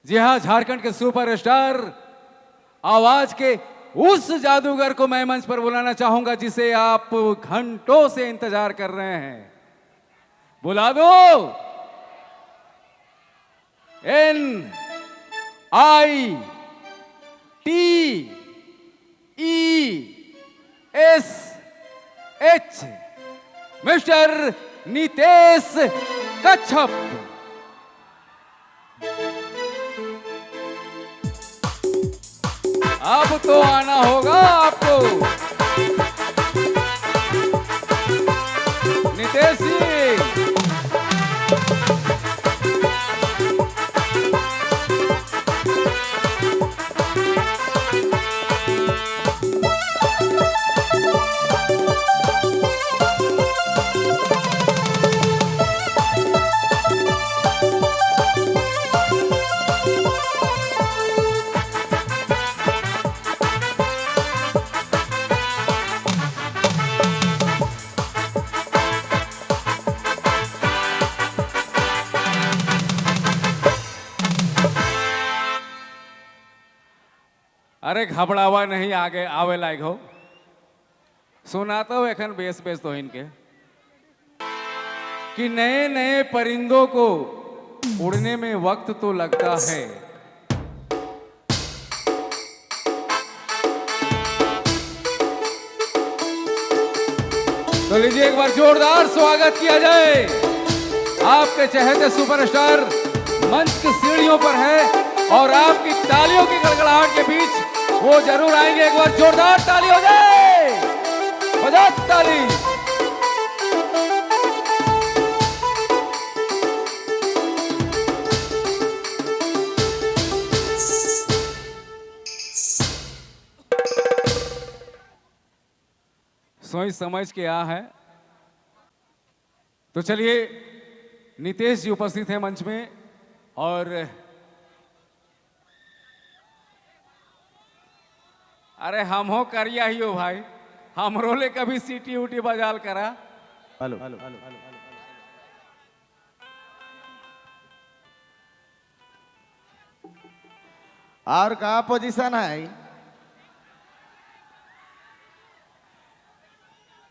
जी हाँ, झारखंड के सुपरस्टार आवाज के उस जादूगर को मैं मंच पर बुलाना चाहूंगा जिसे आप घंटों से इंतजार कर रहे हैं। बुला दो। NITESH mister Nitesh Kachhap. अब तो आना होगा आपको नितेश जी। अरे घबरावा नहीं, आगे आवे लायक हो। सुनाता हूं एखन बेस बेस तो इनके कि नए नए परिंदों को उड़ने में वक्त तो लगता है। तो लीजिए एक बार जोरदार स्वागत किया जाए। आपके चहेते सुपरस्टार मंच की सीढ़ियों पर है और आपकी तालियों की गड़गड़ाहट के बीच वो जरूर आएंगे। एक बार जोरदार ताली हो जाए, बजा ताली। सोच समझ के आ है। तो चलिए, नितेश जी उपस्थित हैं मंच में और अरे हम हो करिया ही हो भाई, हमरो ले कभी सीटी उटी बजाल करा। हेलो। और का पोजीशन है?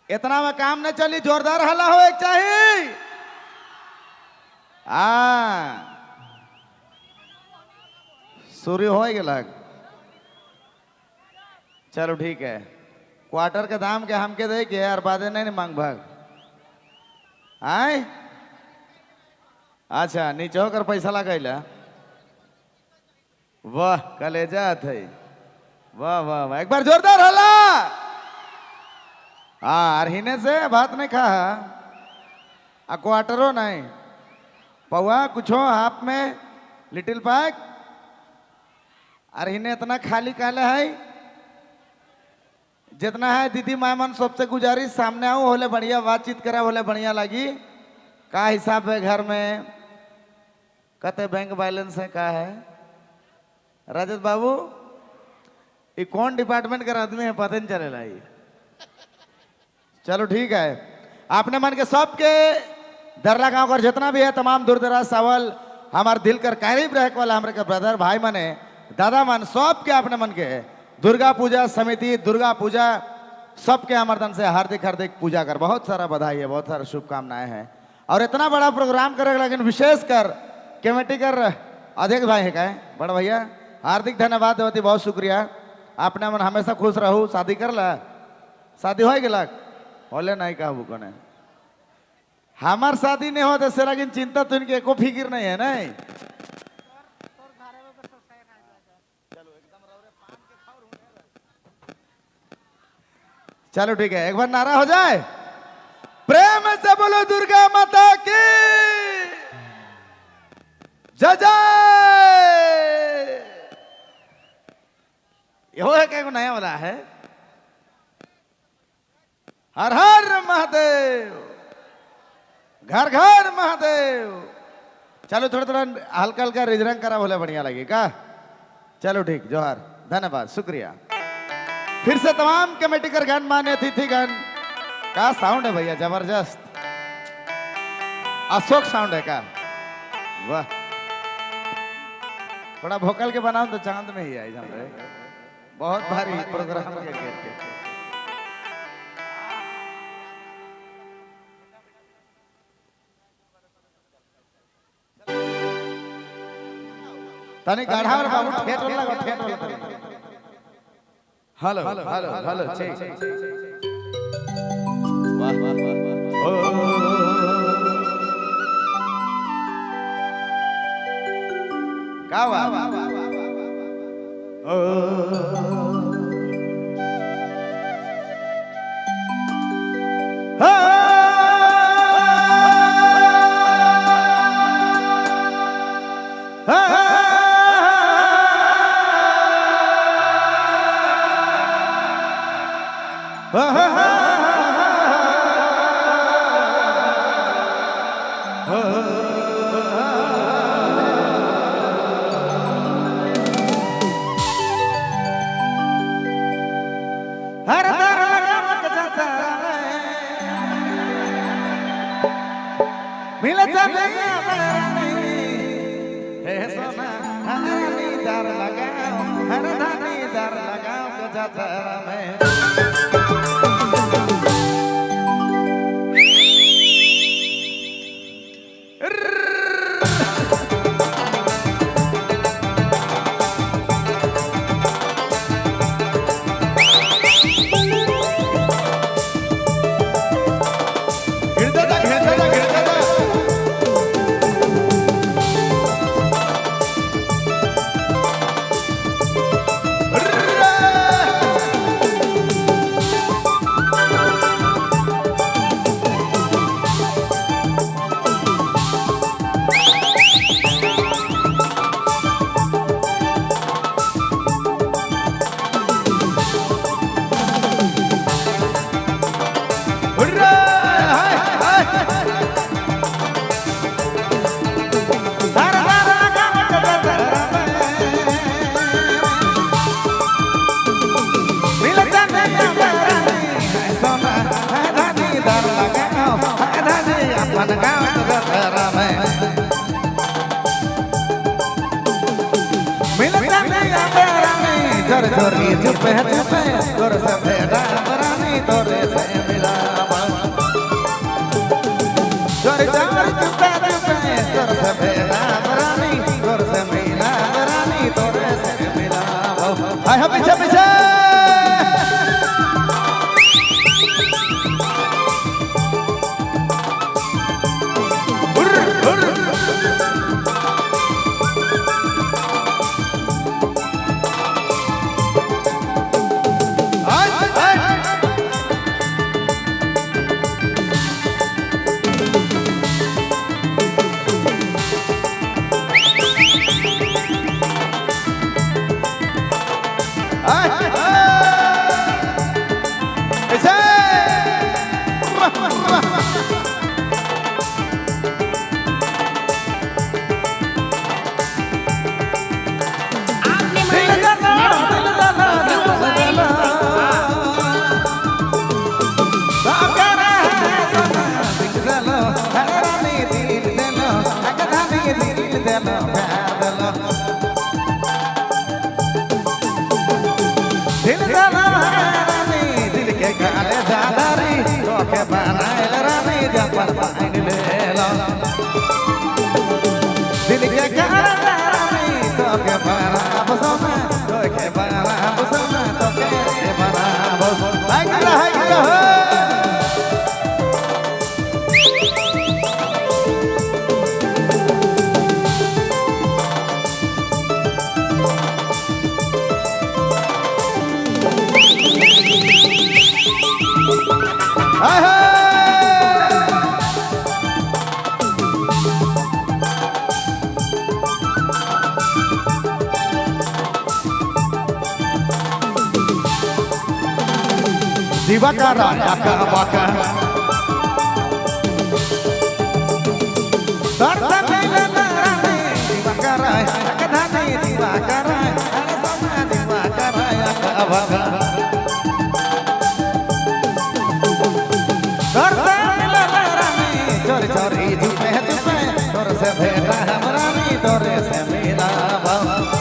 इतना में काम न चली, जोरदार हल्ला हो एक चाहिए। आ सूर्य हो गया। चलो ठीक है, क्वार्टर के दाम के हमके दे के यार बादे नहीं मांग भाग आए। अच्छा नीचे होकर पैसा लगैला। वाह कलेजा थे, वाह वाह वाह। एक बार जोरदार हल्ला। हाँ हिने से भात नहीं खा, आ क्वार्टरो नहीं पौआ कुछ हाफ में लिटिल पैक। और हिने इतना खाली काले है जितना है। दीदी माय मन सबसे गुजारिश, सामने आओ, होले बढ़िया बातचीत करा, होले बढ़िया लगी। का हिसाब है घर में, कते बैंक बैलेंस है, का है? रजत बाबू ये कौन डिपार्टमेंट का आदमी है पता नहीं चले। चलो ठीक है, आपने मन के सबके दरला गांव कर जितना भी है तमाम दूर दराज सावल हमारे दिल कर करीब रहे वाला हमारे के ब्रदर भाई मने दादा मन सबके आपने मन के दुर्गा पूजा समिति दुर्गा पूजा सबके अमरदन से हार्दिक हार्दिक पूजा कर बहुत सारा बधाई है, बहुत सारा शुभकामनाएं हैं। और इतना बड़ा प्रोग्राम करेगा लेकिन विशेष कर कमेटी कर अध्यक्ष भाई है क्या बड़ा भैया, हार्दिक धन्यवाद देवती, बहुत शुक्रिया। आपने मन हमेशा खुश रहू। शादी कर ला, शादी हो गया होले नहीं कहबू कोने हमार शादी नहीं हो तो लेकिन चिंता तो इनके एको फिक्र नहीं है। नहीं चलो ठीक है, एक बार नारा हो जाए, प्रेम से बोलो दुर्गा माता की जय जय। यो है क्या नया वाला है? हर हर महादेव, घर घर महादेव। चलो थोड़ा थोड़ा हल्का हल्का रिजरंग करा बोले बढ़िया लगेगा। चलो ठीक, जोहार, धन्यवाद, शुक्रिया। फिर से तमाम कमेटी कर गण मान्य अतिथिगण, का साउंड है भैया जबरदस्त, अशोक साउंड है का, वाह। थोड़ा भोकल के बनाओ तो चांद में ही आई हमरे। बहुत भारी प्रोग्राम के के तनी गाढ़ा और बाबू ठेठ वाला लगा, ठेठ वाला तनी। हेलो हेलो हेलो ठीक। वाह वाह वाह। का वाह ओ हर दर लगावक जाता मिल जाते हे सोना हरानी दर लगाओ हर धानी दर लगाओ के जाता में। चुपे चुपे तोर से भेड़ा रानी तोरे से मिला चोर चोर चुपे चुपे तोर से भेड़ा रानी तोर से मिला रानी तोरे से मिला। हाय पीछे पीछे दिवाकर याका वाका दर्द मिलन रानी दिवाकर याका धानी दिवाकर अरे सोना दिवाकर याका वाका दर्द मिलन रानी चोरी चोरी झुपे झुपे तोर से भेटा हम रानी तोरे से मिला भाव।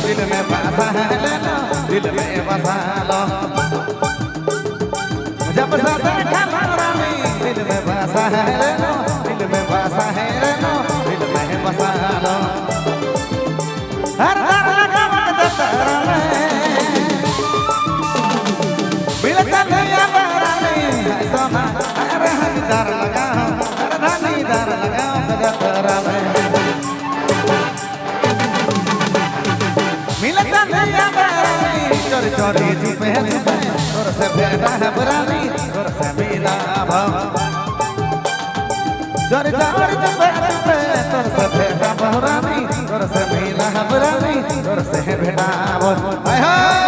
दिल में बसा है ले लो, दिल में बसा लो। जब से देखा रानी, दिल में बसा है ले लो, दिल में बसा है ले लो, दिल में बसा लो। हर दर लगा जतरा में मिलता नहीं रानी है सोना, अरे हम दर लगा, हर रानी दर लगा जतरा में मिलता नहीं रानी। चोरी चोरी छुपे छुपे तोर से भेटा है बुरानी, तोर से मिला भाव। चोरी चोरी छुपे छुपे तोर से भेटा बहुरानी, तोर से मिला है बुरानी, तोर से भेटा हाय हाय।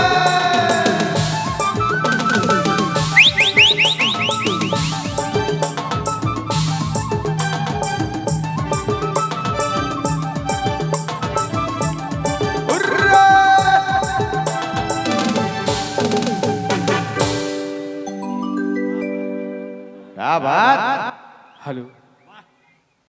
क्या बात। हेलो।